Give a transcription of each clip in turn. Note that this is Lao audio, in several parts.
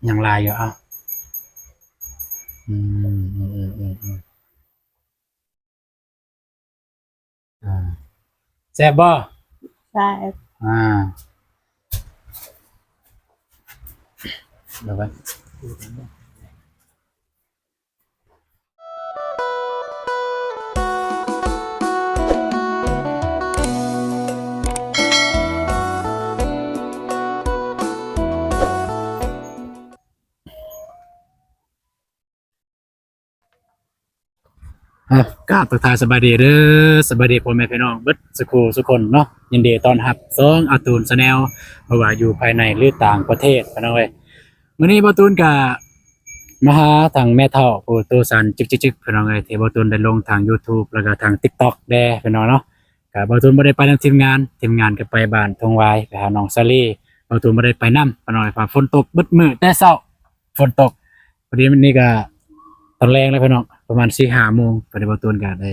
ຍັງຫຼາຍຢູ່ ເອົ້າ ອືມ ອືມ ອືມ ອືມ ອືມ ອ່າ ແຊບບໍ່? ແຊບ ອ່າ ລະວັງ. ອ່ະ ກາບທັກທາຍສະບາຍດີເດີ ສະບາຍດີພໍ່ແມ່ພີ່ນ້ອງເບິດສຸຂູສຸຄົນເນາະ. ຍິນດີຕ້ອນຮັບຊ່ອງອາຕູນ Channel ບໍ່ວ່າຢູ່ພາຍໃນ ຫຼື ຕ່າງປະເທດ ພີ່ນ້ອງເອີຍ. ມື້ນີ້ບ່າວຕູນກະມາຫາທາງແມ່ເຖົ້າຜູ້ໂຕສັ່ນຈຶກໆ ພີ່ນ້ອງເອີຍ ທີ່ບ່າວຕູນໄດ້ລົງທາງ YouTube ແລ້ວກະທາງ TikTok ແດ່ ພີ່ນ້ອງເນາະ. ກະບ່າວຕູນບໍ່ໄດ້ໄປນຳທີມງານ ທີມງານກະໄປບ້ານທົ່ງຫວາຍ ໄປຫານ້ອງສາລີ. ບ່າວຕູນບໍ່ໄດ້ໄປນຳ ພີ່ນ້ອງເອີຍ ເພາະວ່າຝົນຕົກເບິດມື້ແຕ່ເຊົ້າ. ຝົນຕົກ ພໍດີນີ້ກະຕອນແລງແລ້ວພີ່ນ້ອງ ປະມານສີ່ຫ້າໂມງ ພໍດີບ່າວຕູນກະໄດ້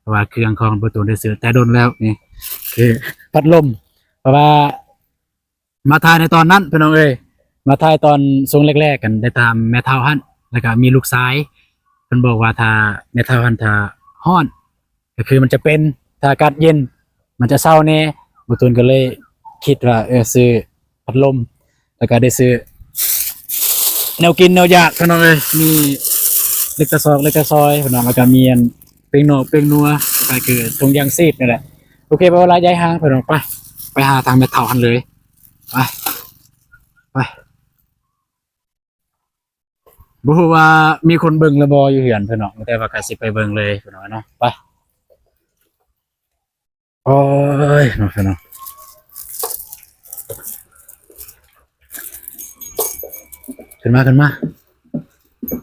ເພາະວ່າເຄື່ອງຂອງບ່າວຕູນໄດ້ຊື້ແຕ່ດົນແລ້ວ ນີ້ຄືພັດລົມ ເພາະວ່າມາຖ່າຍໃນຕອນນັ້ນພີ່ນ້ອງເອີຍ ມາຖ່າຍຕອນຊ່ວງແລກໆ ກັນໄດ້ຕາມແມ່ເຖົ້າຫັ້ນ ແລ້ວກະມີລູກຊາຍ ເພິ່ນບອກວ່າຖ້າແມ່ເຖົ້າຫັ້ນຖ້າຮ້ອນ ກໍຄືມັນຈະເປັນ ຖ້າອາກາດເຢັນມັນຈະເຊົາແດ່. ບ່າວຕູນກໍເລີຍຄິດວ່າ ເອີ ຊື້ພັດລົມ ແລ້ວກໍໄດ້ຊື້ແນວກິນແນວຢາກ ພີ່ນ້ອງເອີຍ ມີເລັກຕາຊອກເລັກຕາຊອຍ ພີ່ນ້ອງ ແລ້ວກໍມີອັນເປັງນອກເປັງນົວ ແລ້ວກໍຄືຖົງຢາງຊີບນີ້ແຫຼະ. ໂອເຄ ບໍ່ເວົ້າຫຼາຍຢາຍຫ່າງ ພີ່ນ້ອງ ໄປ ໄປຫາທາງແມ່ເຖົ້າຫັ້ນເລີຍ ໄປ ໄປ. ບໍ່ຮູ້ວ່າມີຄົນເບິ່ງຫຼືບໍ່ຢູ່ເຮືອນເພິ່ນເນາະ ແຕ່ວ່າກະຊິໄປເບິ່ງເລີຍເພິ່ນວ່າເນາະ ໄປ. ໂອ້ຍ ເນາະ ເນາະ ຂຶ້ນມາ ຂຶ້ນມາ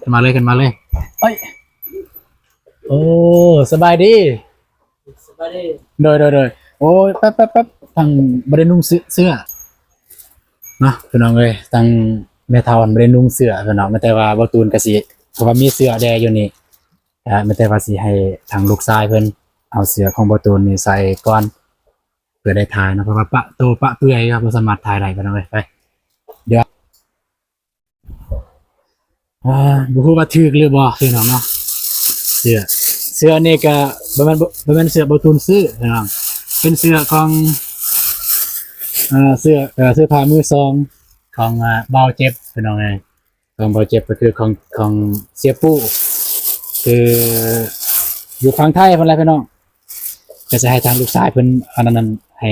ຂຶ້ນມາເລີຍ ຂຶ້ນມາເລີຍ ເອີຍ ໂອ້ ສະບາຍດີ. ສະບາຍດີ ໂດຍ ໂດຍ ໂດຍ ໂອ້ຍ ແປັບ ແປັບ ແປັບ ທາງບໍ່ໄດ້ນຸ່ງເສື້ອ ເສື້ອເນາະ ພີ່ນ້ອງເອີຍ ທາງແມ່ເຖົ້າຫັ້ນບໍ່ໄດ້ນຸ່ງເສື້ອເພິ່ນເນາະ ແມ່ນແຕ່ວ່າບ່າວຕູນກະຊິ ເພາະວ່າມີເສື້ອແດ່ຢູ່ນີ້ ກະແມ່ນແຕ່ວ່າຊິໃຫ້ທາງລູກຊາຍເພິ່ນເອົາເສື້ອຂອງບ່າວຕູນນີ້ໃສ່ກ່ອນ ເພື່ອໄດ້ຖ່າຍເນາະ ເພາະວ່າປະໂຕປະເປື່ອຍ ບໍ່ສາມາດຖ່າຍໄດ້ ພີ່ນ້ອງເອີຍ ໄປ ດຽວ ອ່າ ບໍ່ຮູ້ວ່າຖືກຫຼືບໍ່ ພີ່ນ້ອງເນາະ ເສື້ອ ເສື້ອນີ້ກະບໍ່ແມ່ນ ບໍ່ແມ່ນເສື້ອບ່າວຕູນຊື້ ພີ່ນ້ອງ ເປັນເສື້ອຂອງ ເອີ ເສື້ອ ເອີ ເສື້ອຜ້າມືສອງຂອງ ເອີ ບ່າວເຈັບ ພີ່ນ້ອງເອີຍ ຂອງບ່າວເຈັບ ກໍຄືຂອງ ຂອງເສຍປູ້ ຄືຢູ່ຝັ່ງໄທພຸ້ນແຫຼະ ພີ່ນ້ອງ ກໍຈະໃຫ້ທາງລູກຊາຍເພິ່ນອັນນັ້ນ ໃຫ້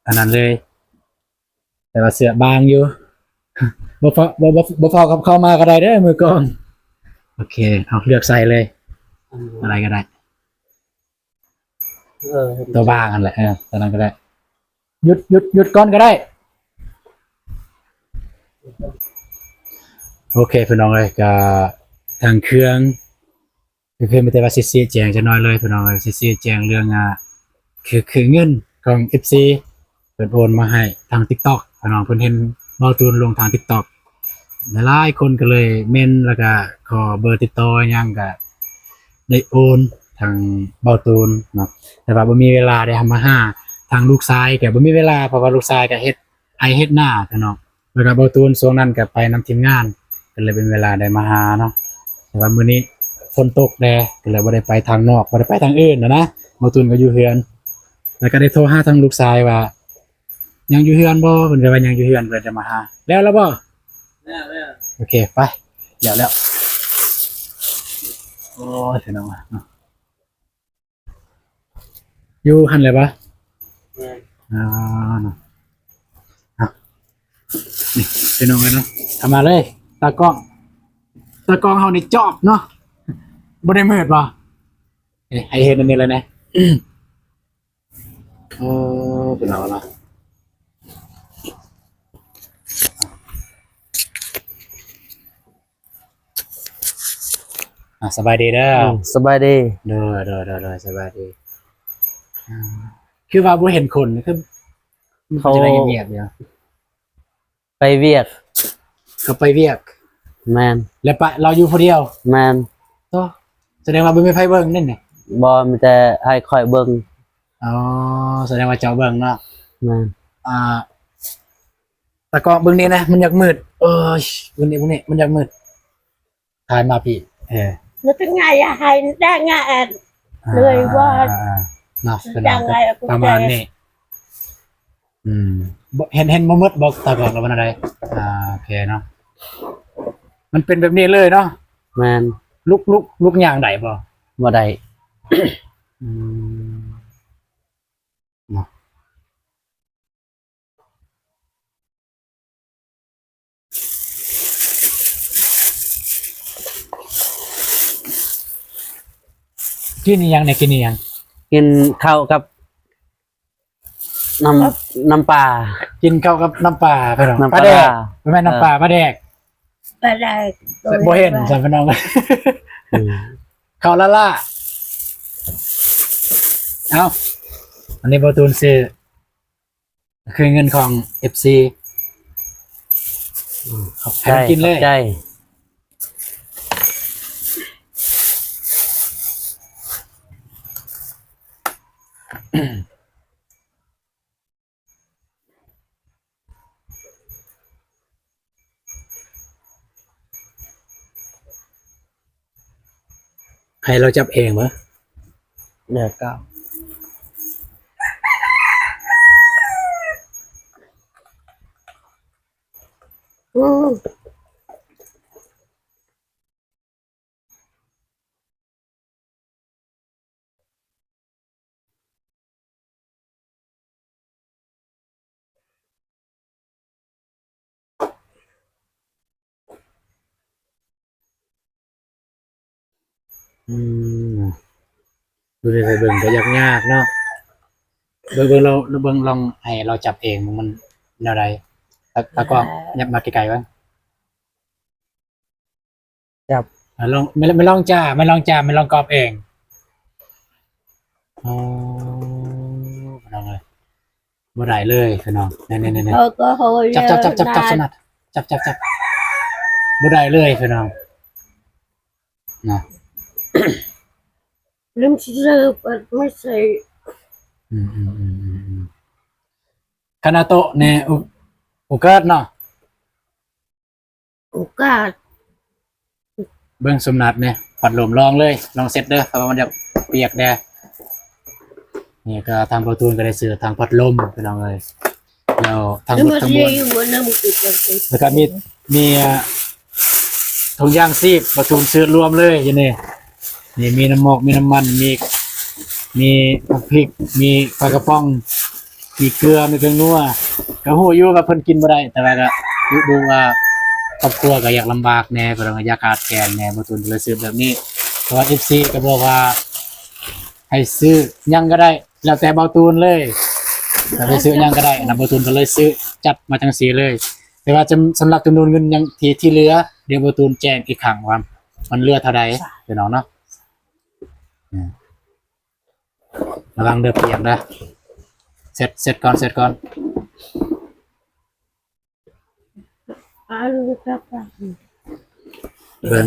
ອັນນັ້ນເລີຍ. ແຕ່ວ່າເສື້ອບາງຢູ່ ບໍ່ຟ້າວ ບໍ່ ບໍ່ ບໍ່ຟ້າວກັບເຂົ້າມາກໍໄດ້ເດີ ມືກອງ ໂອເຄ ເອົາເລືອກໃສ່ເລີຍ ອືມ ອັນໃດກໍໄດ້ ເອີ ຕົວບາງຫັ້ນແຫຼະ ເອີ ຕົວນັ້ນກໍໄດ້ ຢຸດ ຢຸດ ຢຸດກ່ອນກໍໄດ້ ໂອເຄ ພີ່ນ້ອງເອີຍ ກໍທາງເຄື່ອງ ຄື ຄືມີແຕ່ວ່າຊິຊີ້ແຈງຈັກໜ້ອຍເລີຍພີ່ນ້ອງເອີຍ ຊິຊີ້ແຈງເລື່ອງ ອ່າ ຄື ຄືເງິນຂອງເອັຟຊີ ເພິ່ນໂອນມາໃຫ້ທາງຕິກຕັອກພີ່ນ້ອງ ເພິ່ນເຫັນບ່າວຕູນລົງທາງຕິກຕັອກ ຫຼາຍໆຄົນກໍເລີຍເມັ້ນ ແລ້ວກໍຂໍເບີຕິດຕໍ່ຫຍັງ ກໍໄດ້ໂອນທາງບ່າວຕູນເນາະ ແຕ່ວ່າບໍ່ມີເວລາໄດ້ມາຫາ ທາງລູກຊາຍກໍບໍ່ມີເວລາ ເພາະວ່າລູກຊາຍກໍເຮັດ ໄຮ່ເຮັດນາເນາະ ແລ້ວກໍບ່າວຕູນຊ່ວງນັ້ນກໍໄປນຳທີມງານ ກໍເລີຍບໍ່ມີເວລາໄດ້ມາຫາເນາະ ແຕ່ວ່າມື້ນີ້ຝົນຕົກແດ່ ກໍເລີຍບໍ່ໄດ້ໄປທາງນອກ ບໍ່ໄດ້ໄປທາງອື່ນນະ ບ່າວຕູນກໍຢູ່ເຮືອນ ແລ້ວກໍໄດ້ໂທຫາທາງລູກຊາຍວ່າ ຍັງຢູ່ເຮືອນບໍ່ ເພິ່ນກໍວ່າຍັງຢູ່ເຮືອນ ເພິ່ນຈະມາຫາ ແລ້ວລະບໍ່ ແລ້ວ ໂອເຄ ໄປ ແລ້ວ ແລ້ວ ໂອ້ຍ ພີ່ນ້ອງເນາະ ຢູ່ຫັ້ນແຫຼະປະ ແມ່ນ ອ່າ ເນາະ ອ່ະ ນີ້ພີ່ນ້ອງເອີຍເນາະ ເຂົ້າມາເລີຍ ຕາກ້ອງ ຕາກ້ອງເຮົານີ້ຈອບເນາະ ບໍ່ໄດ້ມືດບໍ່ ເອີ ໃຫ້ເຫັນອັນນີ້ແຫຼະແດ່ ໂອ້ ພີ່ນ້ອງເນາະ ອ່າ ສະບາຍດີເດີ ອືມ ສະບາຍດີ ໂດຍ ໂດຍ ໂດຍ ໂດຍ ສະບາຍດີ ອ່າ ຄືວ່າບໍ່ເຫັນຄົນ ຄື ເຂົາ ເຂົາຈະໄດ້ງຽບໆຢູ່ ໄປວຽກ ເຂົາໄປວຽກ ແມ່ນ ແລ້ວປະລາວຢູ່ຜູ້ດຽວ ແມ່ນ ໂຕ ສະແດງວ່າບໍ່ມີໃຜເບິ່ງນັ້ນນີ້ ບໍ່ ມີແຕ່ໃຫ້ຂ້ອຍເບິ່ງ ອໍ ສະແດງວ່າເຈົ້າເບິ່ງເນາະ ແມ່ນ ອ່າ ໄປ ຕາກ້ອງເບິ່ງນີ້ນະ ມັນຢາກມືດ. ເອີຍ ເບິ່ງນີ້ ເບິ່ງນີ້ ມັນຢາກມືດ. ຖ່າຍມາພີ້ ເອີ ມັນເປັນໄງອະ ໃຫ້ໄດ້ງານ ອ່າ ເລີຍວ່າ ອ່າ ເນາະ ເປັນ ປະມານນີ້. ອືມ ບໍ່ ເຫັນ ເຫັນບໍ່ໝົດບໍ່ ຕາກ້ອງ ຫຼືວ່າແນວໃດ? ອ່າ ໂອເຄເນາະ ມັນເປັນແບບນີ້ເລີຍເນາະ. ແມ່ນ. ລຸກ ລຸກ ລຸກຍ່າງໄດ້ບໍ່? ບໍ່ໄດ້. ອືມ ເນາະ ກິນອີ່ຫຍັງນີ້? ກິນອີ່ຫຍັງ? ກິນເຂົ້າກັບນ້ຳ ນ້ຳປາ. ກິນເຂົ້າກັບນ້ຳປາ ພີ່ນ້ອງ. ນ້ຳປາ ປາແດກ ບໍ່ແມ່ນນ້ຳປາ ເອີ ປາແດກ. ປາແດກ ບໍ່ເຫັນຊັ້ນພີ່ນ້ອງ. ອືມ ເຂົ້າລ້າໆ. ເອົ້າ ອັນນີ້ບ່າວຕູນຊື້ ຄືເງິນຂອງເອັຟຊີ. ອືມ ໃຫ້ມັນກິນເລີຍ. ຂອບໃຈ. ໃຫ້ລາວຈັບເອງເບິ່ງ. ແລ້ວກໍ ອືມ. ອືມ ເບິ່ງ ເບິ່ງກໍຍາກໆເນາະ. ເບິ່ງ ເບິ່ງລອງ ເບິ່ງລອງໃຫ້ລາວຈັບເອງ ມັນແນວໃດ? ຕາ ຕາກ້ອງ ຍັບມາໃກ້ໆເບິ່ງ. ຈັບ ມາລອງ ມາ ມາລອງຈ້າ ມາລອງຈ້າ ມາລອງກອບເອງ. ອໍ ພີ່ນ້ອງເອີຍ ບໍ່ໄດ້ເລີຍພີ່ນ້ອງ. ນີ້ໆໆ ຈັບ ຈັບ ຈັບ ຈັບ ຈັບ ສະໜັດ ຈັບ ຈັບ ຈັບ ບໍ່ໄດ້ເລີຍພີ່ນ້ອງເນາະ. ລືມຊິເສີບ ອືມໆໆໆ ຄານາໂຕະແນ່ ໂອ ໂອກາດເນາະ. ໂອກາດ ເບິ່ງສົມນັດແນ່ ພັດລົມ ລອງເລີຍ ລອງເຊັດເດີ ເພາະວ່າມັນຢາກປຽກແດ່. ນີ້ກໍທາງບ່າວຕູນກໍໄດ້ຊື້ທາງພັດລົມພີ່ນ້ອງເອີຍ ແລ້ວທັງໝົດທັງມວນ ແລ້ວກໍມີ ມີ ອ່າ ຖົງຢາງຊີບ ບ່າວຕູນຊື້ລວມເລີຍຢູ່ນີ້. ນີ້ມີນ້ຳໝອກ ມີນ້ຳມັນ ມີ ມີບັກພິກ ມີປາກະປ໋ອງ ມີເກືອ ມີເຄື່ອງນົວ. ກໍຮູ້ຢູ່ວ່າເພິ່ນກິນບໍ່ໄດ້ ແຕ່ວ່າກໍຮູ້ ຮູ້ວ່າຄອບຄົວກໍຢາກລຳບາກແດ່ ເພິ່ນກໍຢາກຂາດແຄນແດ່ ບ່າວຕູນກໍເລີຍຊື້ແບບນີ້. ເພາະວ່າເອັຟຊີກໍບອກວ່າໃຫ້ຊື້ຫຍັງກໍໄດ້ ແລ້ວແຕ່ບ່າວຕູນເລີຍ ຢາກໄປຊື້ຫຍັງກໍໄດ້ນະ ບ່າວຕູນກໍເລີຍຊື້ ຈັດມາຈັ່ງຊີ້ເລີຍ. ແຕ່ວ່າຈຳ ສຳລັບຈຳນວນເງິນຫຍັງທີ່ ທີ່ເຫຼືອ ດຽວບ່າວຕູນແຈ້ງອີກຄັ້ງວ່າມັນເຫຼືອເທົ່າໃດ ພີ່ນ້ອງເນາະ. ອືມ ລະວັງເດີ ປຽກເດີ ເຊັດ ເຊັດກ່ອນ ເຊັດກ່ອນ ເບິ່ງ.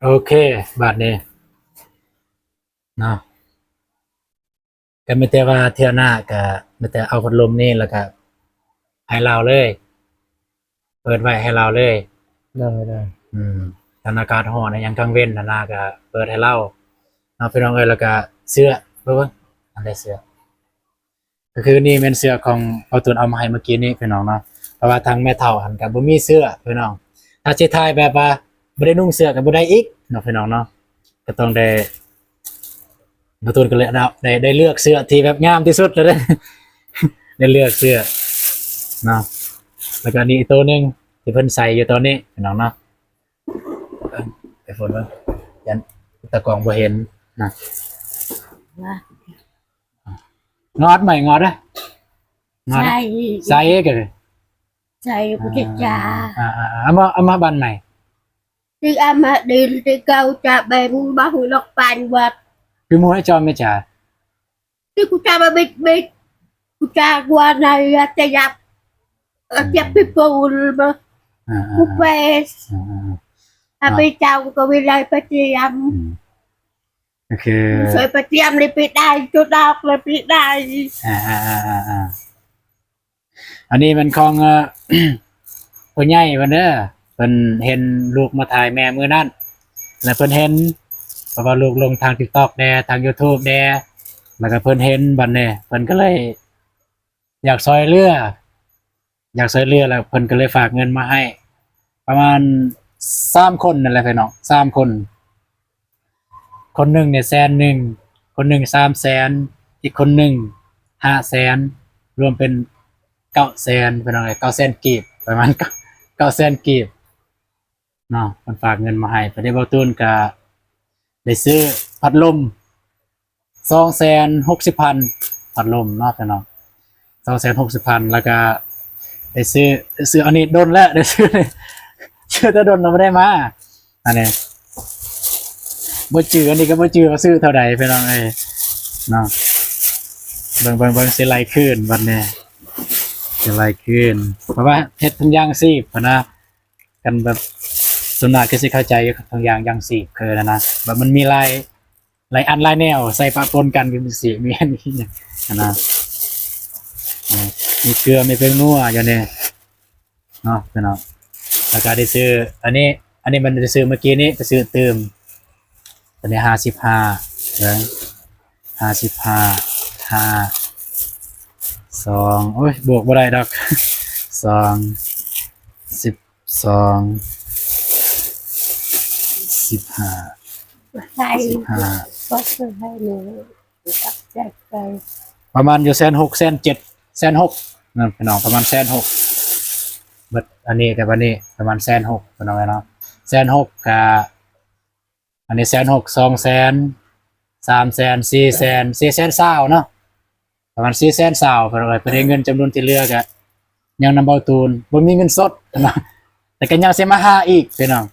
ໂອເຄ ບາດນີ້ເນາະ ກໍມີແຕ່ວ່າເທື່ອໜ້າກໍມີແຕ່ເອົາພັດລົມນີ້ ແລ້ວກໍໃຫ້ລາວເລີຍ ເປີດໄວ້ໃຫ້ລາວເລີຍ. ໄດ້ ໄດ້ ອືມ ຄັນອາກາດຮ້ອນຫຍັງກາງເວັນຫັ້ນນະ ກໍເປີດໃຫ້ລາວເນາະ ພີ່ນ້ອງເອີຍ. ແລ້ວກໍເສື້ອ ເບິ່ງ ອັນໃດເສື້ອ ກໍຄືນີ້ແມ່ນເສື້ອຂອງພໍ່ຕູນເອົາມາໃຫ້ເມື່ອກີ້ນີ້ພີ່ນ້ອງເນາະ ເພາະວ່າທາງແມ່ເຖົ້າຫັ້ນກໍບໍ່ມີເສື້ອພີ່ນ້ອງ. ຖ້າຊິຖ່າຍແບບວ່າບໍ່ໄດ້ນຸ່ງເສື້ອກໍບໍ່ໄດ້ອີກເນາະພີ່ນ້ອງເນາະ ກໍຕ້ອງໄດ້ ພໍ່ຕູນກໍເລີຍເອົາ ໄດ້ ໄດ້ເລືອກເສື້ອທີ່ແບບງາມທີ່ສຸດແລ້ວເດ້ ໄດ້ເລືອກເສື້ອເນາະ. ແລ້ວກໍອັນນີ້ອີກໂຕໜຶ່ງທີ່ເພິ່ນໃສ່ຢູ່ຕອນນີ້ພີ່ນ້ອງເນາະ ເອີ ໄປຝົນເບິ່ງ ຢ້ານຕາກ້ອງບໍ່ເຫັນນະ. ງອດໃໝ່ ງອດເດີ ງອດ ໃສ່ ໃສ່ກໍ ໃສ່ ອ່າ ເອົາມາ ເອົາມາບັນໃໝ່ Ti ama dil ti kau ca beng bahu lok pan wat. ຄືໝູ່ໃຫ້ຈອມແມ່ຈາ Ti ku ca ba bit bit. Ku ca gua na ya te yap. Tiap pipul ba. ອ່າໆ Ku pes. ອ່າໆ Ape cau ka wilai patiam. ອືມ ໂອເຄ Soi patiam le pi dai, cu dok le pi dai. ອ່າໆໆໆໆ ອັນນີ້ແມ່ນຂອງ ເອີ ຜູ້ໃຫຍ່ເພິ່ນເດີ ເພິ່ນເຫັນລູກມາຖ່າຍແມ່ມື້ນັ້ນ ແລ້ວເພິ່ນເຫັນ ເພາະວ່າລູກລົງທາງຕິກຕັອກແດ່ ທາງຢູທູບແດ່ ແລ້ວກໍເພິ່ນເຫັນບັດນີ້ ເພິ່ນກໍເລີຍຢາກຊ່ອຍເຫຼືອ ຢາກຊ່ອຍເຫຼືອ ແລ້ວເພິ່ນກໍເລີຍຝາກເງິນມາໃຫ້ ປະມານສາມຄົນນັ້ນແຫຼະພີ່ນ້ອງ ສາມຄົນ. ຄົນໜຶ່ງນີ້ແສນໜຶ່ງ ຄົນໜຶ່ງສາມແສນ ອີກຄົນໜຶ່ງຫ້າແສນ ລວມເປັນເກົ້າແສນ ພີ່ນ້ອງເອີຍ ເກົ້າແສນກີບ ປະມານເກົ້າແສນກີບເນາະ ເພິ່ນຝາກເງິນມາໃຫ້. ພໍດີເບົາຕູນກະໄດ້ຊື້ພັດລົມ ສອງແສນຫົກສິບພັນ ພັດລົມເນາະພີ່ນ້ອງ ສອງແສນຫົກສິບພັນ ແລ້ວກະໄດ້ຊື້ ໄດ້ຊື້ອັນນີ້ດົນແລ້ວ ໄດ້ຊື້ ຊື້ແຕ່ດົນແລ້ວບໍ່ໄດ້ມາ ອັນນີ້ບໍ່ຈື່ ອັນນີ້ກໍບໍ່ຈື່ວ່າຊື້ເທົ່າໃດພີ່ນ້ອງເອີຍເນາະ. ເບິ່ງ ເບິ່ງ ເບິ່ງ ຊິໄລ່ຄືນບັດນີ້ ຊິໄລ່ຄືນ ເພາະວ່າເຮັດຖົງຢາງຊີບຫັ້ນນະ ກັນແບບສ່ວນມາກຄືຊິເຂົ້າໃຈຢູ່ກັບຖົງຢາງ ຢາງຊີບຄືນັ້ນນະ ແບບມັນມີຫຼາຍ ຫຼາຍອັນຫຼາຍແນວໃສ່ປະປົນກັນ ຄືຊິມີອັນນີ້ຫັ້ນນະ ເອີ ມີເກືອ ມີແປ້ງນົວຢູ່ນີ້ເນາະພີ່ນ້ອງ. ແລ້ວກໍໄດ້ຊື້ອັນນີ້ ອັນນີ້ມັນໄດ້ຊື້ເມື່ອກີ້ນີ້ ໄປຊື້ຕື່ມ ຕົວນີ້ຫ້າສິບຫ້າ ເບິ່ງ ຫ້າສິບຫ້າ ຫ້າ ສອງ ໂອ້ຍ ບວກບໍ່ໄດ້ດອກ ສອງ ສິບ ສອງ ສິບຫ້າ ໃສ່ ສິບຫ້າ ກໍຊື້ໃຫ້ແມ່ກັບແຈກໄປ ປະມານຢູ່ແສນຫົກ ແສນເຈັດ ແສນຫົກນັ້ນພີ່ນ້ອງ ປະມານແສນຫົກ ເບິດອັນນີ້ກັບອັນນີ້ປະມານແສນຫົກພີ່ນ້ອງເອີຍເນາະ ແສນຫົກກະ ອັນນີ້ແສນຫົກ ສອງແສນ ສາມແສນ ສີ່ແສນ ສີ່ແສນຊາວເນາະ ປະມານສີ່ແສນຊາວ ເພິ່ນວ່າເພິ່ນໃຫ້ເງິນຈຳນວນທີ່ເຫຼືອກະຍັງນຳເບົາຕູນ ບໍ່ມີເງິນສົດເນາະ ແຕ່ກະຍັງຊິມາຫາອີກພີ່ນ້ອງ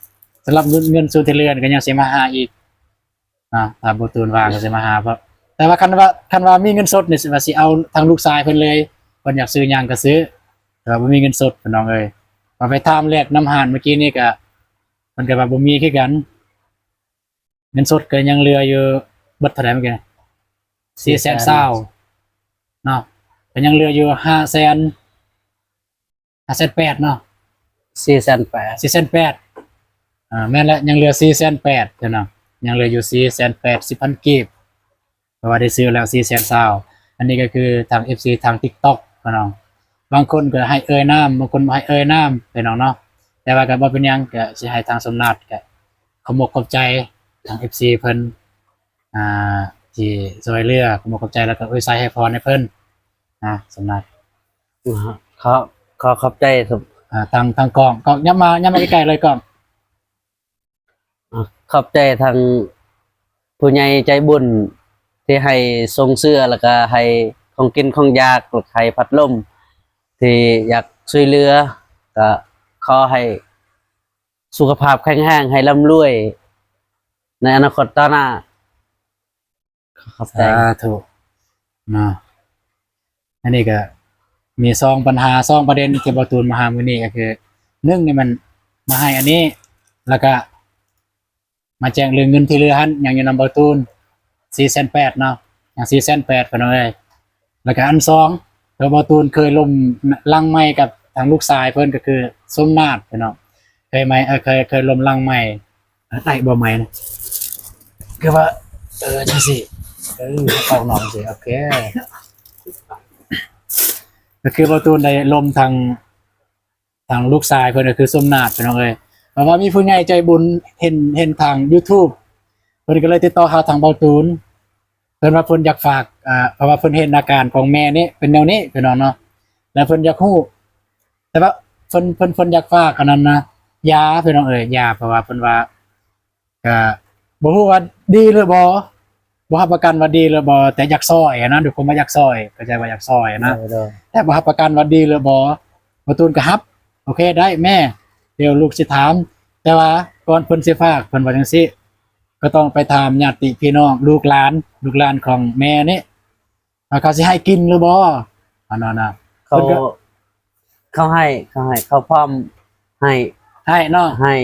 ສຳລັບເງິນ ເງິນສ່ວນທີ່ເຫຼືອກະຍັງຊິມາຫາອີກເນາະ ຖ້າເບົາຕູນວ່າງກະຊິມາຫາ ເພາະ ແຕ່ວ່າຄັນວ່າ ຄັນວ່າມີເງິນສົດນີ້ ວ່າຊິເອົາທາງລູກຊາຍເພິ່ນເລີຍ ເພິ່ນຢາກຊື້ຫຍັງກະຊື້ ແຕ່ວ່າບໍ່ມີເງິນສົດພີ່ນ້ອງເອີຍ ວ່າໄປຖາມແລກນຳຮ້ານເມື່ອກີ້ນີ້ກະ ເພິ່ນກະວ່າບໍ່ມີຄືກັນ. ເງິນສົດກໍຍັງເຫຼືອຢູ່ ເບິດເທົ່າໃດເມື່ອກີ້ ສີ່ແສນຊາວເນາະ ກໍຍັງເຫຼືອຢູ່ຫ້າແສນ ຫ້າແສນແປດເນາະ ສີ່ແສນແປດ ສີ່ແສນແປດ ອ່າ ແມ່ນແຫຼະ ຍັງເຫຼືອສີ່ແສນແປດເນາະ ຍັງເຫຼືອຢູ່ສີ່ແສນແປດສິບພັນກີບ ເພາະວ່າໄດ້ຊື້ແລ້ວສີ່ແສນຊາວ ອັນນີ້ກໍຄືທາງເອັຟຊີທາງຕິກຕັອກພີ່ນ້ອງ ບາງຄົນກໍໃຫ້ເອີ່ຍນາມ ບາງຄົນບໍ່ໃຫ້ເອີ່ຍນາມພີ່ນ້ອງເນາະ ແຕ່ວ່າກໍບໍ່ເປັນຫຍັງ ກໍຊິໃຫ້ທາງສົມນາດກໍ ຂອບອົກຂອບໃຈທາງເອັຟຊີເພິ່ນ ອ່າ ທີ່ຊ່ວຍເຫຼືອ ຂອບອົກຂອບໃຈ ແລ້ວກໍອວຍໄຊໃຫ້ພອນໃຫ້ເພິ່ນນະ ສຳລັບ ຂໍ ຂໍຂອບໃຈ ອ່າ ທາງ ທາງກ້ອງ ກ້ອງ ຍັບມາ ຍັບມາໃກ້ໆເລີຍກ້ອງ ອ່າ ຂອບໃຈທາງຜູ້ໃຫຍ່ໃຈບຸນທີ່ໃຫ້ສົ່ງເສື້ອ ແລ້ວກໍໃຫ້ຂອງກິນຂອງຢາກ ແລ້ວກໍໃຫ້ພັດລົມ ທີ່ຢາກຊ່ວຍເຫຼືອ ກໍຂໍໃຫ້ ສຸຂະພາບແຂງແຮງ ໃຫ້ລ່ຳລວຍໃນອະນາຄົດຕໍ່ໜ້າ. ຂອບໃຈ ສາທຸເນາະ. ອັນນີ້ກໍມີສອງບັນຫາ ສອງປະເດັນທີ່ເບົາຕູນມາຫາມື້ນີ້ ກໍຄື ໜຶ່ງນີ້ມັນມາໃຫ້ອັນນີ້ ແລ້ວກໍ ມາແຈ້ງເລື່ອງເງິນທີ່ເຫຼືອຫັ້ນ ຍັງຢູ່ນຳເບົາຕູນ ສີ່ແສນແປດເນາະ ຍັງສີ່ແສນແປດ ພີ່ນ້ອງເອີຍ. ແລ້ວກະອັນສອງ ໂຕເບົາຕູນເຄີຍລົມຫຼັງໄມກັບທາງລູກຊາຍເພິ່ນ ກໍຄືສົມນາດພີ່ນ້ອງ ເຄີຍໄມ ເອີ ເຄີຍ ເຄີຍລົມຫຼັງໄມ ໄດ້ບໍ່ໄມນະ ຄືວ່າ ເອີ ຈັ່ງຊີ້ ເອີ ເອົານ້ອງຊີ້ ໂອເຄ ກໍຄືເບົາຕູນໄດ້ລົມທາງ ທາງລູກຊາຍເພິ່ນກໍຄືສົມນາດ ພີ່ນ້ອງເອີຍ. ເພາະວ່າມີຜູ້ໃຫຍ່ໃຈບຸນເຫັນ ເຫັນທາງຢູທູບ ເພິ່ນກໍເລີຍຕິດຕໍ່ຫາທາງເບົາຕູນ ເພິ່ນວ່າເພິ່ນຢາກຝາກ ອ່າ ເພາະວ່າເພິ່ນເຫັນອາການຂອງແມ່ນີ້ເປັນແນວນີ້ ພີ່ນ້ອງເນາະ ແລ້ວເພິ່ນຢາກຮູ້ ແຕ່ວ່າເພິ່ນ ເພິ່ນ ເພິ່ນຢາກຝາກອັນນັ້ນນະ ຢາ ພີ່ນ້ອງເອີຍ ຢາ ເພາະວ່າເພິ່ນວ່າ ກະບໍ່ຮູ້ວ່າດີຫຼືບໍ່ ບໍ່ຮັບປະກັນວ່າດີຫຼືບໍ່ ແຕ່ຢາກຊ່ອຍຫັ້ນນະ ທຸກຄົນວ່າຢາກຊ່ອຍ ເຂົ້າໃຈວ່າຢາກຊ່ອຍຫັ້ນນະ ໂດຍ ໂດຍ ແຕ່ບໍ່ຮັບປະກັນວ່າດີຫຼືບໍ່. ເບົາຕູນກໍຮັບ ໂອເຄ ໄດ້ແມ່ ດຽວລູກຊິຖາມ ແຕ່ວ່າ ກ່ອນເພິ່ນຊິຝາກ ເພິ່ນວ່າຈັ່ງຊີ້ ກໍຕ້ອງໄປຖາມຍາດຕິພີ່ນ້ອງ ລູກຫຼານ ລູກຫຼານຂອງແມ່ນີ້ ວ່າເຂົາຊິໃຫ້ກິນຫຼືບໍ່ ອັນນັ້ນນະ ເຂົາ ເພິ່ນກໍ ເຂົາໃຫ້ ເຂົາໃຫ້ ເຂົາພ້ອມໃຫ້ ໃຫ້ເນາະ ໃຫ້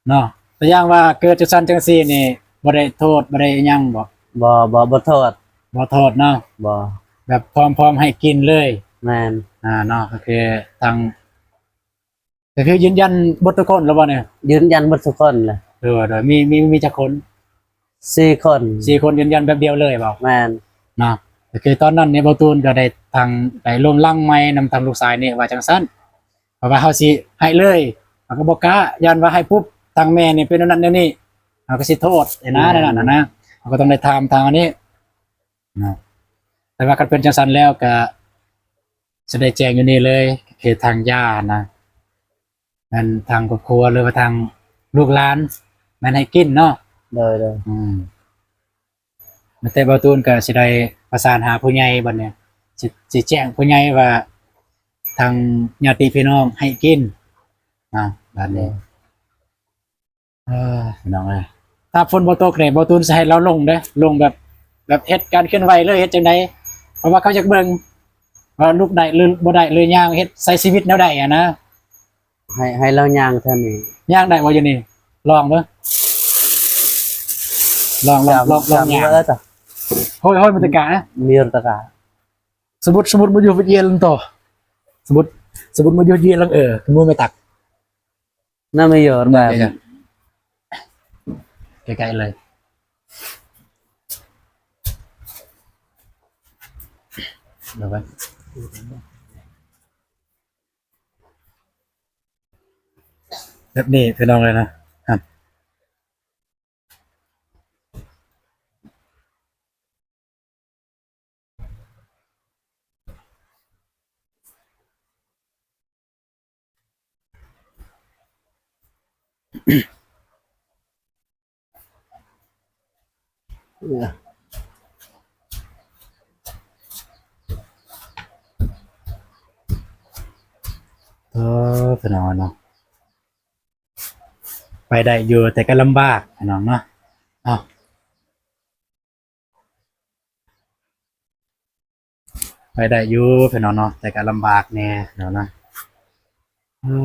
ເນາະ. ຕົວຢ່າງວ່າເກີດຈັ່ງຊັ້ນຈັ່ງຊີ້ນີ້ ບໍ່ໄດ້ໂທດ ບໍ່ໄດ້ຫຍັງບໍ່? ບໍ່ ບໍ່ ບໍ່ໂທດ ບໍ່ໂທດເນາະ ບໍ່ ແບບພ້ອມ ພ້ອມໃຫ້ກິນເລີຍ. ແມ່ນ ອ່າ ເນາະ ກໍຄືທາງ ກໍຄືຢືນຢັນເບິດທຸກຄົນແລ້ວບໍ່ນີ້? ຢືນຢັນເບິດທຸກຄົນແຫຼະ. ໂດຍ ໂດຍ ມີ ມີ ມີຈັກຄົນ? ສີ່ຄົນ ສີ່ຄົນ ຢືນຢັນແບບດຽວເລີຍບໍ່? ແມ່ນ ເນາະ. ກໍຄືຕອນນັ້ນນີ້ ບ່າວຕູນກໍໄດ້ທາງ ໄດ້ລົມຫຼັງໄມນຳທາງລູກຊາຍນີ້ວ່າຈັ່ງຊັ້ນ ເພາະວ່າເຮົາຊິໃຫ້ເລີຍ ເຮົາກໍບໍ່ກ້າ ຢ້ານວ່າໃຫ້ປຸບ ທາງແມ່ນີ້ເປັນແນວນັ້ນແນວນີ້ ເຮົາກໍຊິໂທດຫັ້ນນະ. ແມ່ນ ແນວນັ້ນນະ ເຮົາກໍຕ້ອງໄດ້ຖາມທາງອັນນີ້ເນາະ. ແຕ່ວ່າຄັນເປັນຈັ່ງຊັ້ນແລ້ວ ກໍ ຊິໄດ້ແຈ້ງຢູ່ນີ້ເລີຍ ເຂດທາງຢານະ ແມ່ນທາງຄອບຄົວ ຫຼືວ່າທາງລູກຫຼານ ແມ່ນໃຫ້ກິນເນາະ. ໂດຍ ໂດຍ ອືມ ແຕ່ບ່າວຕູນກໍຊິໄດ້ປະສານຫາຜູ້ໃຫຍ່ບັດນີ້ ຊິ ຊິແຈ້ງຜູ້ໃຫຍ່ວ່າ ທາງຍາດຕິພີ່ນ້ອງໃຫ້ກິນນະ ບັດນີ້. ເອີ ພີ່ນ້ອງເອີຍ ຖ້າຝົນບໍ່ຕົກນີ້ ບ່າວຕູນຊິໃຫ້ລາວລົງເດ້ ລົງແບບ ແບບເຮັດການເຄື່ອນໄຫວເລີຍ ເຮັດຈັ່ງໃດ ເພາະວ່າເຂົາຢາກເບິ່ງວ່າລຸກໄດ້ ຫຼື ບໍ່ໄດ້ ຫຼືຍ່າງ ເຮັດໃຊ້ຊີວິດແນວໃດຫັ້ນນະ. ໃຫ້ ໃຫ້ລາວຍ່າງເທົ່ານີ້ ຍ່າງໄດ້ບໍ່ຢູ່ນີ້? ລອງເບິ່ງ ລອງ ລອງ ລອງ ລອງຍ່າງ. Hoi, hoi, mitenkään? Mirtaka. Sebut, sebut maju vet jelen to. Sebut, sebut maju jelen, eh, kemu metak. ນະ ມາຢູ່ແບບ ໃກ້ໆເລີຍ ແບບນີ້ພີ່ນ້ອງເອີຍນະ. ເອີ ພີ່ນ້ອງເນາະ ໄປໄດ້ຢູ່ ແຕ່ກໍລຳບາກພີ່ນ້ອງເນາະ. ເອົາ ໄປໄດ້ຢູ່ພີ່ນ້ອງເນາະ ແຕ່ກໍລຳບາກແດ່ພີ່ນ້ອງເນາະ. ເອີ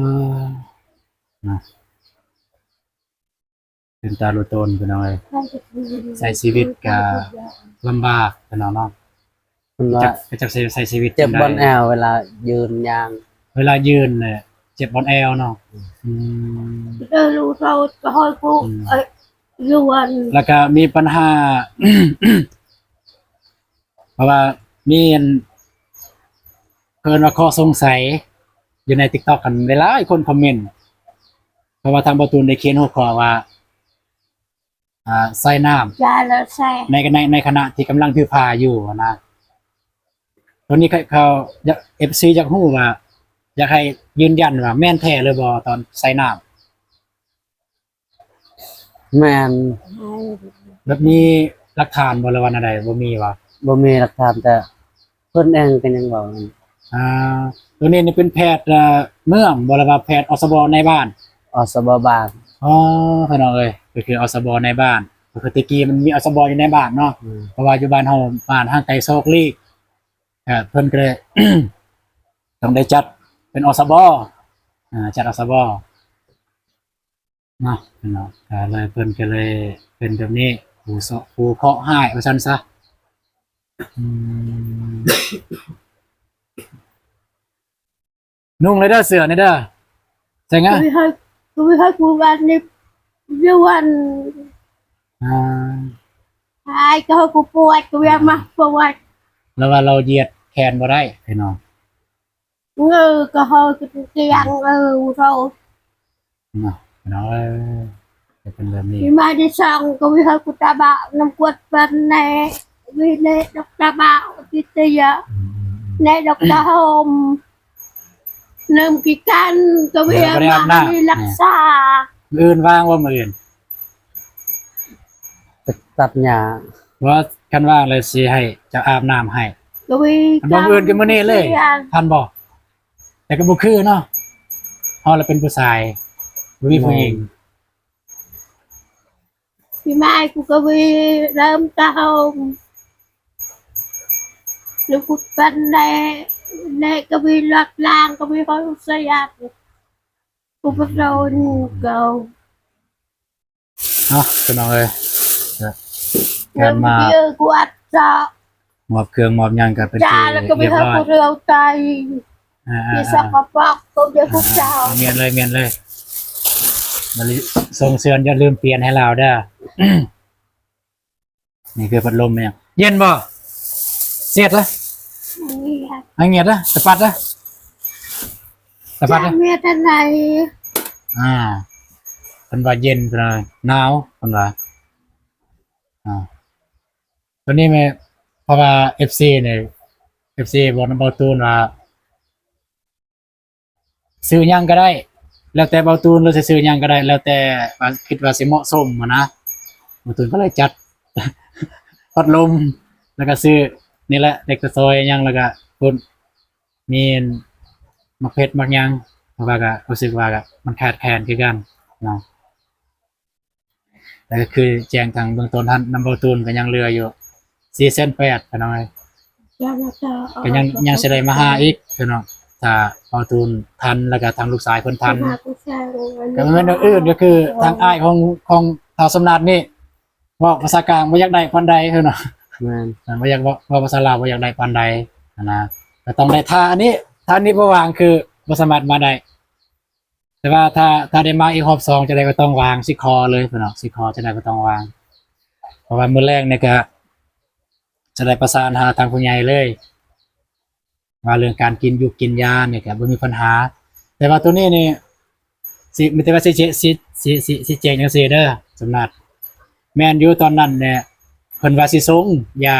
ນະ ເປັນຕາລຸຕົນພີ່ນ້ອງເອີຍ ໃຊ້ຊີວິດກໍລຳບາກພີ່ນ້ອງເນາະ. ເພິ່ນວ່າ ຈັກ ຈັກໃຊ້ ໃຊ້ຊີວິດ ເຈັບບ່ອນແອວເວລາຢືນຍ່າງ ເວລາຢືນເນຍ ເຈັບບ່ອນແອວເນາະ. ອືມ ເອີ ລູກເຂົາກໍຫ້ອຍກູ ອືມ ເອີ ຢູ່ອັນ ແລ້ວກໍມີບັນຫາ ເພາະວ່າມີອັນ ເອີ້ນວ່າຂໍ້ສົງໄສຢູ່ໃນຕິກຕັອກຫັ້ນ ຫຼາຍໆຄົນຄອມເມັນ ເພາະວ່າທາງບ່າວຕູນໄດ້ຂຽນຫົວຂໍ້ວ່າ ອ່າ ໃສ່ນ້ຳ ໃນ ໃນ ໃນຂະນະທີ່ກຳລັງຖືພາຢູ່ຫັ້ນນະ. ໂຕນີ້ເຂົາ ເອັຟຊີ ຢາກຮູ້ວ່າ ຢາກໃຫ້ຢືນຢັນວ່າແມ່ນແທ້ຫຼືບໍ່ຕອນໃສ່ນ້ຳ? ແມ່ນ. ແບບມີຫຼັກຖານບໍ່ ຫຼືວ່າແນວໃດ? ບໍ່ມີຫວາ? ບໍ່ມີຫຼັກຖານ ແຕ່ເພິ່ນເອງກໍຍັງເວົ້າ. ອ່າ ໂຕນີ້ນີ້ເປັນແພດ ເອີ ເມືອງບໍ່ ຫຼືວ່າແພດ ອສບ ໃນບ້ານ? ອສບ ບ້ານ. ອໍ ພີ່ນ້ອງເອີຍ ກໍຄື ອສບ ໃນບ້ານ ກໍຄືແຕ່ກີ້ມັນມີ ອສບ ຢູ່ໃນບ້ານເນາະ. ອືມ ເພາະວ່າຢູ່ບ້ານເຮົາ ບ້ານຫ່າງໄກໂສກຫຼີກ ເພິ່ນກໍເລີຍຕ້ອງໄດ້ຈັດເປັນ ອສບ ອ່າ ຈັດ ອສບ ເນາະ ເນາະ ກໍເລີຍ ເພິ່ນກໍເລີຍເປັນແບບນີ້ ຜູ້ເຄາະ ຜູ້ເຄາະຮ້າຍວ່າຊັ້ນຊະ. ອືມ ນຸ່ງເລີຍເດີ ເສື້ອນີ້ເດີ ໃສ່ງາ ກະວິໃຫ້ ກະວິໃຫ້ກູບາດນີ້ຢູ່ອັນ ອ່າ ຫາຍກະເຮົາກູປວດ ກະເວຍມາປວດ ລາວວ່າລາວຢຽດແຂນບໍ່ໄດ້ພີ່ນ້ອງ. ເອີ ກະເຮົາກະຕຽງ ເອີ ເຮົາ ເນາະ ເນາະ ເອີ ເປັນແບບນີ້ ມາໄດ້ສອງກະວິເຮົາກູຕາບະນຳກວດເປັນແນ່ ວິເນດອກຕາບະ ວິທະຍາ ອືມ ແນ່ດອກຕາໂຮມ ເລີ່ມກີກັນກະວິ ເອີ ມາມີລັກສາ. ມື້ອື່ນວ່າງບໍ່ ມື້ອື່ນ? ໄປຕັດຫຍ້າ. ວ່າຄັນວ່າງແລ້ວຊິໃຫ້ເຈົ້າອາບນ້ຳໃຫ້. ບໍ່ ມື້ອື່ນກໍມື້ນີ້ເລີຍ ທັນບໍ່? ແຕ່ກໍບໍ່ຄືເນາະ ເຮົາລະເປັນຜູ້ຊາຍ ບໍ່ມີຜູ້ຍິງ. Mai ku ka wi lam ta hom. Lu ku pan ne, ne ka wi lak lang ka wi hol sa yak. Ku pa tau nu kau. ເນາະ ພີ່ນ້ອງເອີຍ ກະ ການມາ ເອີ ກວາດເຈາະ ມອບເຄື່ອງມອບຫຍັງກະເປັນທີ່ຮຽບຮ້ອຍ ແລ້ວກະໄປຫາຜູ້ເຖົ້າໄຕ ອ່າໆໆ ທີ່ສະກະປົກ ຕົວເດີຜູ້ເຖົ້າ ອ່າໆ ແມ່ນເລີຍ ແມ່ນເລີຍ ບັດນີ້ສົ່ງເຊີນຢ່າລືມປ່ຽນໃຫ້ລາວເດີ. ນີ້ຄືພັດລົມແມ່ນຫຍັງ? ເຢັນບໍ່? ສຽດລະ ອາງຽດລະ ສະປັດລະ ສະປັດລະ ເຮັດຈັ່ງໃດ? ອ່າ ເພິ່ນວ່າເຢັນ ເພິ່ນວ່າໜາວ ເພິ່ນວ່າ ອ່າ ຕົວນີ້ແມ່ນ ເພາະວ່າເອັຟຊີນີ້ ເອັຟຊີບອກນຳເບົາຕູນວ່າ ຊື້ຫຍັງກະໄດ້ ແລ້ວແຕ່ເບົາຕູນ ຫຼືຊິຊື້ຫຍັງກະໄດ້ ແລ້ວແຕ່ວ່າຄິດວ່າຊິເໝາະສົມຫັ້ນນະ. ເບົາຕູນກະເລີຍຈັດພັດລົມ ແລ້ວກະຊື້ນີ້ແຫຼະ ເຫຼັກຕະຊອຍຫຍັງ ແລ້ວກະພຸ້ນ ມີໝາກເຜັດໝາກຫຍັງ ເພາະວ່າກະຮູ້ສຶກວ່າກະມັນຂາດແຄນຄືກັນເນາະ. ແຕ່ກະຄືແຈ້ງທາງເບື້ອງຕົ້ນຫັ້ນ ນຳເບົາຕູນກະຍັງເຫຼືອຢູ່ສີ່ແສນແປດ ພີ່ນ້ອງເອີຍ ກະຍັງ ຍັງຊິໄດ້ມາຫາອີກພີ່ນ້ອງ ຖ້າເບົາຕູນທັນ ແລ້ວກະທາງລູກຊາຍເພິ່ນທັນ ກະແມ່ນແນວອື່ນ ກະຄືທາງອ້າຍຂອງ ຂອງທ້າວສຳນານນີ້ ເວົ້າພາສາກາງບໍ່ຢາກໄດ້ປານໃດ ພີ່ນ້ອງ ແມ່ນ ບໍ່ຢາກເວົ້າ ເວົ້າພາສາລາວບໍ່ຢາກໄດ້ປານໃດຫັ້ນນະ ກະຕ້ອງໄດ້ຖ້າອັນນີ້ ຖ້າອັນນີ້ບໍ່ວ່າງຄືບໍ່ສາມາດມາໄດ້. ແຕ່ວ່າຖ້າ ຖ້າໄດ້ມາອີກຮອບສອງຈັ່ງໃດກະຕ້ອງວ່າງ ຊິຂໍເລີຍພີ່ນ້ອງ ຊິຂໍຈັ່ງໃດກະຕ້ອງວ່າງ ເພາະວ່າມື້ແລງນີ້ກະຈະໄດ້ປະສານຫາທາງຜູ້ໃຫຍ່ເລີຍ ວ່າເລື່ອງການກິນຢູ່ກິນຢານີ້ກະບໍ່ມີບັນຫາ. ແຕ່ວ່າໂຕນີ້ນີ້ ຊິ ມີແຕ່ວ່າຊິ ຊິ ຊິ ຊິ ຊິແຈ້ງຈັ່ງຊີ້ເດີ ສຳນັດ ແມ່ນຢູ່ຕອນນັ້ນແຫຼະ ເພິ່ນວ່າຊິສົ່ງຢາ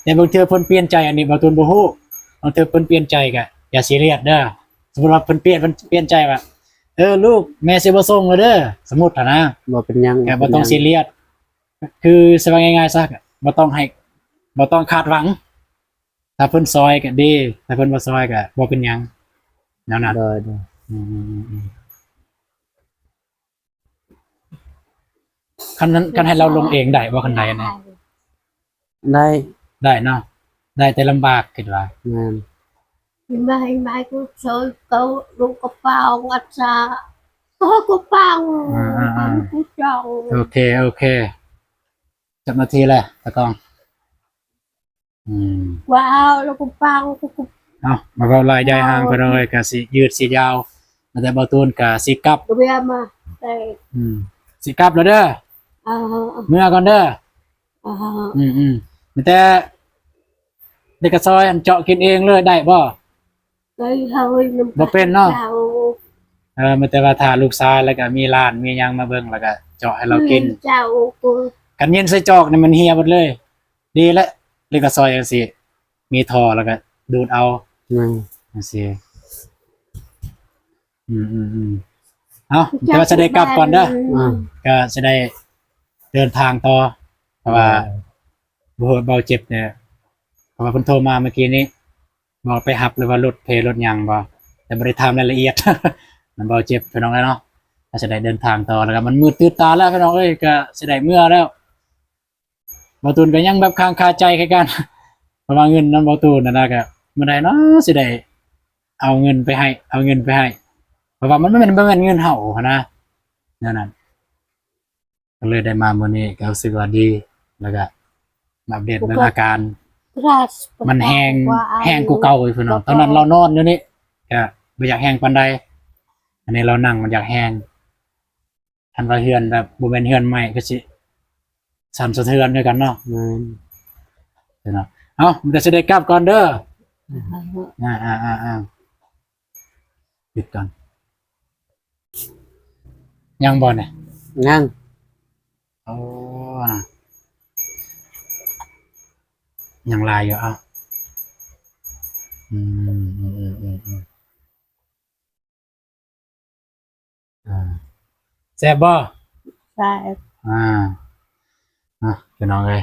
ແຕ່ບາງເທື່ອເພິ່ນປ່ຽນໃຈ ອັນນີ້ເບົາຕູນບໍ່ຮູ້ ບາງເທື່ອເພິ່ນປ່ຽນໃຈກະຢ່າຊີຣຽສເດີ. ສົມມຸດວ່າເພິ່ນປ່ຽນ ເພິ່ນປ່ຽນໃຈວ່າ ເອີ ລູກ ແມ່ຊິບໍ່ສົ່ງແລ້ວເດີ ສົມມຸດຫັ້ນນະ ບໍ່ເປັນຫຍັງ ກະບໍ່ຕ້ອງຊີຣຽສ ຄືຊິວ່າງ່າຍໆຊະ ບໍ່ຕ້ອງໃຫ້ ບໍ່ຕ້ອງຄາດຫວັງ. ຖ້າເພິ່ນຊ່ອຍກະດີ ຖ້າເພິ່ນບໍ່ຊ່ອຍກະບໍ່ເປັນຫຍັງ ແນວນັ້ນ ໂດຍ ໂດຍ ອືມ ຄັນ ຄັນໃຫ້ລາວລົງເອງໄດ້ບໍ່ ຄັນໄດ້ນະ? ໄດ້ ໄດ້ເນາະ ໄດ້ແຕ່ລຳບາກ ຄິດວ່າ ແມ່ນ ມາໃຫ້ ມາໃຫ້ກູຊ່ອຍເຂົາ ລູກກະເປົາ ອັດສາ ເອີ ກະເປົາ ອ່າໆໆ ລູກກະເປົາ ໂອເຄ ໂອເຄ ຈັກນາທີແລ້ວ ຕາກ້ອງ? ອືມ ວ້າວ ແລ້ວກະປັງ ເອົາ ມາເວົ້າຫຼາຍຢາຍຫ່າງ ພີ່ນ້ອງເອີຍ ກະຊິຍືດຊິຍາວ ແຕ່ເບົາຕູນກະຊິກັບ ອືມ ຊິກັບແລ້ວເດີ ເອີ ເມືອກ່ອນເດີ ອືມໆ ມີແຕ່ເດັກກະຊອຍ ອັນເຈາະກິນເອງເລີຍ ໄດ້ບໍ່? ບໍ່ເປັນເນາະ ເອີ ມີແຕ່ວ່າຖ້າລູກຊາຍ ແລ້ວກະມີຫຼານມີຫຍັງມາເບິ່ງ ແລ້ວກະເຈາະໃຫ້ລາວກິນ ຄັນເຢັນໃສ່ຈອກນີ້ມັນເຫ່ຍເບິດເລີຍ. ດີແຫຼະ ເຫຼັກກະຊອຍຈັ່ງຊີ້ ມີທໍ່ແລ້ວກະດູດເອົາ ແມ່ນ ຈັ່ງຊີ້ ອືມໆໆ ເອົາ ແຕ່ວ່າຊິໄດ້ກັບກ່ອນເດີ ອ່າ ກະຊິໄດ້ເດີນທາງຕໍ່ ເພາະວ່າ ເອີ ບໍ່ຮູ້ວ່າເບົາເຈັບແດ່ ເພາະວ່າເພິ່ນໂທມາມື້ກີ້ນີ້ ບໍ່ໄປຮັບ ຫຼືວ່າລົດເພລົດຫຍັງບໍ່ ແຕ່ບໍ່ໄດ້ຖາມລາຍລະອຽດ ນຳເບົາເຈັບ ພີ່ນ້ອງເອີຍເນາະ ກະຊິໄດ້ເດີນທາງຕໍ່ ແລ້ວກະມັນມືດຕື່ນຕາແລ້ວ ພີ່ນ້ອງເອີຍ ກະຊິໄດ້ເມືອແລ້ວ. ເບົາຕູນກະຍັງແບບຄ້າງຄາໃຈຄືກັນ ເພາະວ່າເງິນນຳເບົາຕູນຫັ້ນນະ ກະມື້ໃດເນາະຊິໄດ້ເອົາເງິນໄປໃຫ້ ເອົາເງິນໄປໃຫ້ ເພາະວ່າມັນ ມັນບໍ່ແມ່ນເງິນເຮົາຫັ້ນນະ ແນວນັ້ນ ກະເລີຍໄດ້ມາມື້ນີ້ ກະຮູ້ສຶກວ່າດີ ແລ້ວກະມາອັບເດດເບິ່ງອາການ ມັນແຮງ ແຮງກວ່າເກົ່າອີກ ພີ່ນ້ອງ ຕອນນັ້ນລາວນອນຢູ່ນີ້ ກະບໍ່ຢາກແຮງປານໃດ ອັນນີ້ລາວນັ່ງມັນຢາກແຮງ. ຄັນວ່າເຮືອນແບບບໍ່ແມ່ນເຮືອນໃໝ່ກະຊິສັ່ນສະເທືອນຄືກັນເນາະ ແມ່ນ ເນາະ ເອົາ ມີແຕ່ຊິໄດ້ກັບກ່ອນເດີ ອ່າໆໆ ປິດກ່ອນ ຍັງບໍ່ນີ້? ຍັງ ໂອ້ ນະ ຍັງຫຼາຍຢູ່ ເອົາ ອືມ ອືມ ອືມ ອືມ. ອ່າ ແຊບບໍ່? ແຊບ ອ່າ ອ່ະ ພີ່ນ້ອງເອີຍ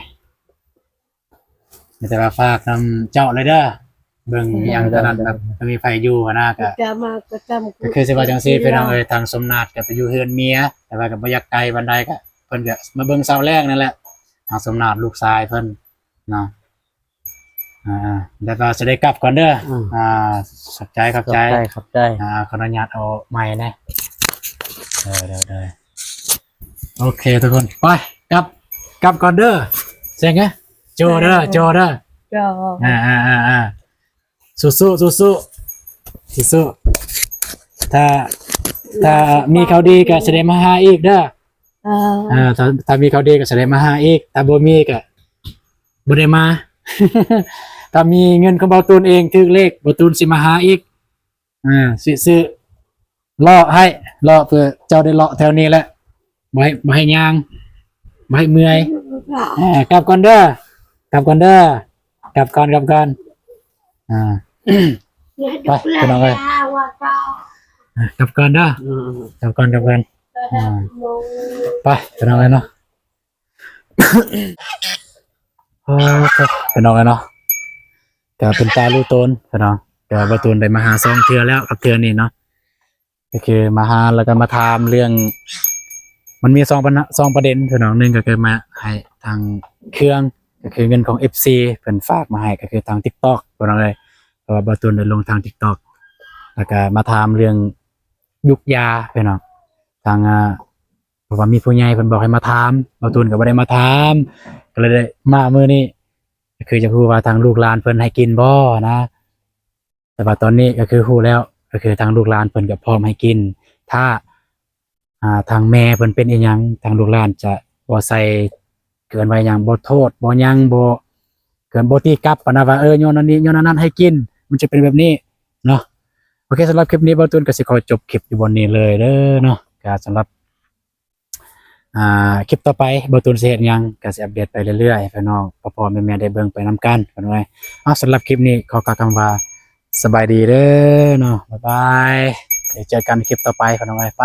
ມີແຕ່ວ່າຝາກນຳເຈົ້າເລີຍເດີ ເບິ່ງອີ່ຫຍັງຕອນນັ້ນແບບ ມີໃຜຢູ່ຫັ້ນນະ ກະ ກະຄືຊິວ່າຈັ່ງຊີ້ ພີ່ນ້ອງເອີຍ ທາງສົມນາດກະໄປຢູ່ເຮືອນເມຍ ແຕ່ວ່າກະບໍ່ຢາກໄກປານໃດ ກະ ເພິ່ນກໍມາເບິ່ງເຊົ້າແລງນັ້ນແຫຼະ ທາງສົມນາດລູກຊາຍເພິ່ນເນາະ. ອ່າ ແລ້ວກໍຊິໄດ້ກັບກ່ອນເດີ. ອືມ ອ່າ ຂອບໃຈ ຂອບໃຈ ຂອບໃຈ ຂອບໃຈ. ອ່າ ຂໍອະນຸຍາດເອົາໄມແດ່. ເດີໆໆ ໂອເຄທຸກຄົນ ໄປ ກັບ ກັບກ່ອນເດີ. ເສັງເອີຍ ໂຈເດີ ໂຈເດີ ໂຈ. ອ່າໆໆໆ ສູ້ໆ ສູ້ໆ ສູ້ໆ. ຖ້າ ຖ້າມີຂ່າວດີກໍຊິໄດ້ມາຫາອີກເດີ. ເອີ ອ່າ ຖ້າ ຖ້າມີຂ່າວດີກໍຊິໄດ້ມາຫາອີກ ຖ້າບໍ່ມີກໍບໍ່ໄດ້ມາ. ຖ້າມີເງິນຂອງເບົາຕູນເອງ ຖືກເລກ ເບົາຕູນຊິມາຫາອີກ. ອ່າ ຊິຊື້ເລາະໃຫ້ ເລາະ ເພື່ອເຈົ້າໄດ້ເລາະແຖວນີ້ແຫຼະ ບໍ່ໃຫ້ ບໍ່ໃຫ້ຍ່າງ ບໍ່ໃຫ້ເມື່ອຍ. ອ່າ ກັບກ່ອນເດີ ກັບກ່ອນເດີ ກັບກ່ອນ ກັບກ່ອນ. ອ່າ ໄປພີ່ນ້ອງເອີຍ ອ່າ ກັບກ່ອນເດີ. ອືມ ກັບກ່ອນ ກັບກ່ອນ. ອ່າ ໄປພີ່ນ້ອງເອີຍເນາະ. ໂອ້ ພີ່ນ້ອງເອີຍເນາະ ກໍເປັນຕາຮູ້ຕົນພີ່ນ້ອງ ກໍເບົາຕູນໄດ້ມາຫາສອງເທື່ອແລ້ວກັບເທື່ອນີ້ເນາະ. ກໍຄືມາຫາ ແລ້ວກໍມາຖາມເລື່ອງ ມັນມີສອງບັນຫາ ສອງປະເດັນພີ່ນ້ອງ. ໜຶ່ງກໍຄືມາໃຫ້ທາງເຄື່ອງ ກໍຄືເງິນຂອງເອັຟຊີເພິ່ນຝາກມາໃຫ້ ກໍຄືທາງຕິກຕັອກພີ່ນ້ອງເອີຍ ເພາະວ່າເບົາຕູນໄດ້ລົງທາງຕິກຕັອກ. ແລ້ວກໍມາຖາມເລື່ອງຢູກຢາພີ່ນ້ອງ ທາງ ອ່າ ເພາະວ່າມີຜູ້ໃຫຍ່ເພິ່ນບອກໃຫ້ມາຖາມ ເບົາຕູນກໍບໍ່ໄດ້ມາຖາມ ກໍເລີຍໄດ້ມາມື້ນີ້ ກໍຄືຢາກຮູ້ວ່າທາງລູກຫຼານເພິ່ນໃຫ້ກິນບໍ່ນະ. ແຕ່ວ່າຕອນນີ້ກໍຄືຮູ້ແລ້ວ ກໍຄືທາງລູກຫຼານເພິ່ນກໍພ້ອມໃຫ້ກິນ ຖ້າ ອ່າ ທາງແມ່ເພິ່ນເປັນອີ່ຫຍັງ ທາງລູກຫຼານຈະບໍ່ໃສ່ ເອີ້ນວ່າຫຍັງ ບໍ່ໂທດ ບໍ່ຫຍັງ ບໍ່ ເອີ້ນ ບໍ່ຕີກັບຫັ້ນນະ ວ່າ ເອີ ຍ້ອນອັນນີ້ ຍ້ອນອັນນັ້ນໃຫ້ກິນ ມັນຈະເປັນແບບນີ້ເນາະ. ໂອເຄ ສຳລັບຄລິບນີ້ ເບົາຕູນກໍຊິຂໍຈົບຄລິບຢູ່ບ່ອນນີ້ເລີຍເດີເນາະ. ກໍສຳລັບ ອ່າ ຄລິບຕໍ່ໄປ ເບົາຕູນຊິເຮັດຫຍັງ ກໍຊິອັບເດດໄປເລື້ອຍໆ ໃຫ້ພີ່ນ້ອງພໍ່ໆແມ່ໆໄດ້ເບິ່ງໄປນຳກັນ ເພິ່ນວ່າ. ເອົາ ສຳລັບຄລິບນີ້ ຂໍກ່າວຄຳວ່າ ສະບາຍດີເດີເນາະ ບາຍບາຍ ດຽວເຈີກັນຄລິບຕໍ່ໄປ ພີ່ນ້ອງເອີຍ ໄປ.